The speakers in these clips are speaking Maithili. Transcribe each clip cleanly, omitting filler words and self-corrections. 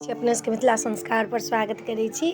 अपने सबके मिथिला संस्कारपर स्वागत करै छी।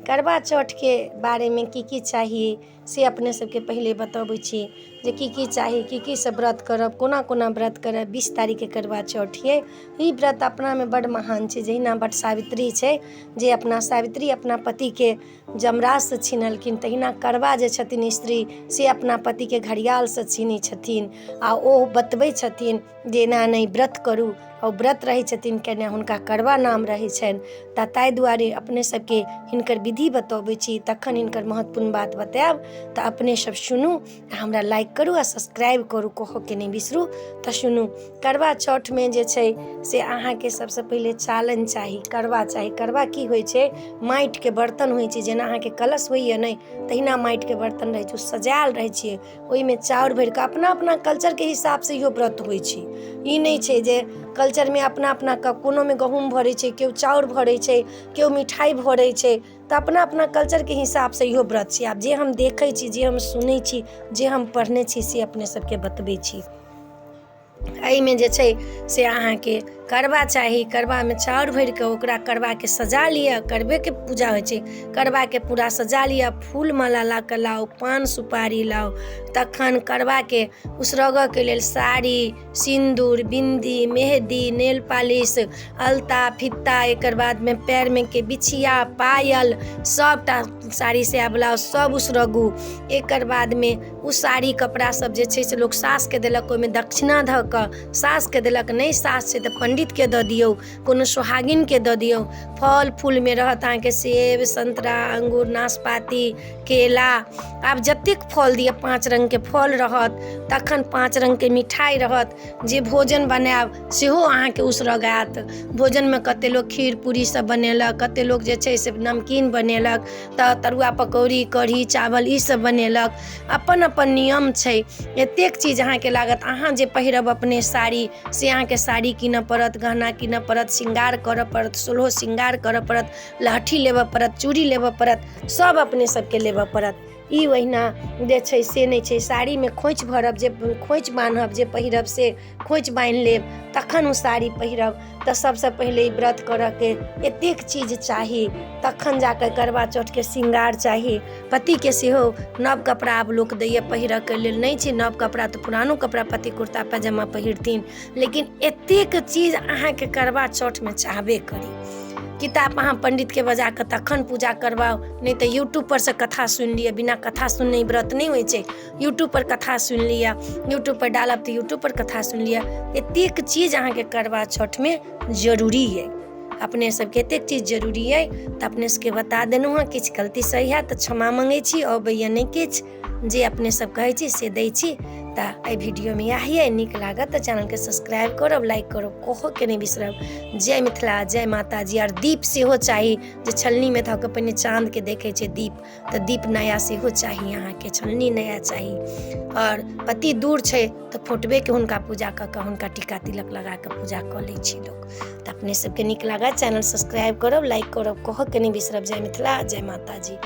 करवा चौठके बारेमे की की चाही से अपने सबके पहिले बतबै छी जे की की चाही, की की सब व्रत करब, कोना कोना व्रत करब। 20 तारीखके करवा चौठ अइ। ई व्रत अपनामे बड्ड महान छै। जहिना वट सावित्री छै, जे अपना सावित्री अपना पतिके जमराजसँ छीनलखिन, तहिना करवा जे छथिन स्त्री, से अपना पतिके घड़ियालसँ छीनै छथिन आ ओ बतबै छथिन जे एना एना ई व्रत करू। आ ओ व्रत रहै छथिन केने, हुनका करवा नाम रहै छनि। तऽ ताहि दुआरे अपने सबके हिनकर विधि बतबै छी, तखन हिनकर महत्वपूर्ण बात बतायब। तऽ अपने सब सुनू आ हमरा लाइक करू आ सब्सक्राइब करू, कहऽके नहि बिसरू। तऽ सुनू, करवा चौठमे जे छै से अहाँके सबसँ पहिले चालनि चाही, करवा चाही। करवा की होइ छै? माटिके बर्तन होइ छै। जेना अहाँके कलश होइए ने, तहिना माटिके बर्तन रहै छै। ओ सजायल रहै छै, ओहिमे चाउर भरि कऽ। अपना अपना कल्चरके हिसाबसँ इहो व्रत होइ छै। ई नहि छै जे कल्चरमे अपना अपना कोनोमे गहूँम भरै छै, केओ चाउर भरै छै, केओ मिठाइ भरै छै। तऽ अपना अपना कल्चरके हिसाबसँ इहो व्रत छै। आब जे हम देखै छी, जे हम सुनै छी, जे हम पढ़ने छी, से अपने सबके बतबै छी। एहिमे जे छै से अहाँके करबा चाही। करबामे चाउर भरि कऽ ओकरा करबाके सजा लिअ। करबेके पूजा होइ छै। करबाके पूरा सजा लिअ, फूल माला लऽ कऽ लाउ, पान सुपारी लाउ। तखन करबाके उसरगऽके लेल साड़ी, सिन्दूर, बिन्दी, मेहदी, नेल पालिश, अलता, फित्ता, एकर बादमे पएरमे के बिछिया, पायल, सभटा साड़ी साया ब्लाउज सभ उसरगू। एकर बादमे ओ साड़ी कपड़ा सब जे छै से लोक सासके देलक, ओहिमे दक्षिणा धऽ कऽ सासके देलक। नहि सास छै तऽ पण्डितके दऽ दियौ, कोनो सोहागिनके दऽ दियौ। फल फूलमे रहत अहाँके सेब, संतरा, अंगूर, नाशपाती, केला, आब जतेक फल दिअ, 5 रङ्गके फल रहत। तखन 5 रङ्गके मिठाइ रहत। जे भोजन बनायब सेहो अहाँके उसरगायत। भोजनमे कते लोक खीर पूरी सब बनेलक, कते लोक जे छै से नमकीन बनेलक, तऽ तरुआ, पकौड़ी, कढ़ी चावल ई सब बनेलक। अपन अपन नियम छै। एतेक चीज अहाँके लागत। अहाँ जे पहिरब अपने साड़ी, से अहाँके साड़ी कीनऽ पड़त, गहना कीनऽ पड़त, श्रृंगार करऽ पड़त, सोलहो श्रृंगार करऽ पड़त, लहठी लेबऽ पड़त, चूड़ी लेबऽ पड़त, सब अपने सबके लेबऽ पड़त। ई ओहिना जे छै से नहि छै। साड़ीमे खोँइछ भरब, जे खोँइछ बान्हब, जे पहिरब से खोँइछ बान्हि लेब, तखन ओ साड़ी पहिरब। तऽ सबसँ पहिले ई व्रत करऽके एतेक चीज चाही, तखन जाकऽ करवा चौठके श्रृंगार चाही। पतिके सेहो नव कपड़ा आब लोक दैए पहिरऽके लेल। नहि छै नव कपड़ा तऽ पुरानो कपड़ा पति कुर्ता पैजामा पहिरथिन, लेकिन एतेक चीज अहाँके करवा चौठमे चाहबे करी। किताब अहाँ पण्डितके बजा कऽ तखन पूजा करबाउ, नहि तऽ यूट्यूबपर सँ कथा सुनि लिअ। बिना कथा सुनने ई व्रत नहि होइ छै। यूट्यूबपर कथा सुनि लिअ, यूट्यूबपर डालब तऽ यूट्यूबपर कथा सुनि लिअ। एतेक चीज अहाँके करवा चौठमे जरूरी अइ। अपने सबके एतेक चीज जरूरी अइ तऽ अपने सबके बता देलहुँ हँ। किछु गलती सही हैत तऽ क्षमा मङ्गै छी। अबैए नहि किछु, जे अपने सब कहै छी से दै छी। तऽ एहि वीडियोमे इएह अइ। नीक लागत तऽ चैनलके सब्सक्राइब करब, लाइक करब, कहऽके नहि बिसरब। जय मिथिला, जय माताजी। आओर दीप सेहो चाही, जे छलनीमे धऽ कऽ पहिने चाँदके देखै छै दीप, तऽ दीप नया सेहो चाही अहाँके, छलनी नया चाही। आओर पति दूर छै तऽ फोटोएके हुनका पूजा कऽ कऽ हुनका टीका तिलक लगा कऽ पूजा कऽ लै छै लोक। तऽ अपने सबके नीक लागत चैनल सब्सक्राइब करब, लाइक करब, कहऽके नहि बिसरब। जय मिथिला, जय माताजी।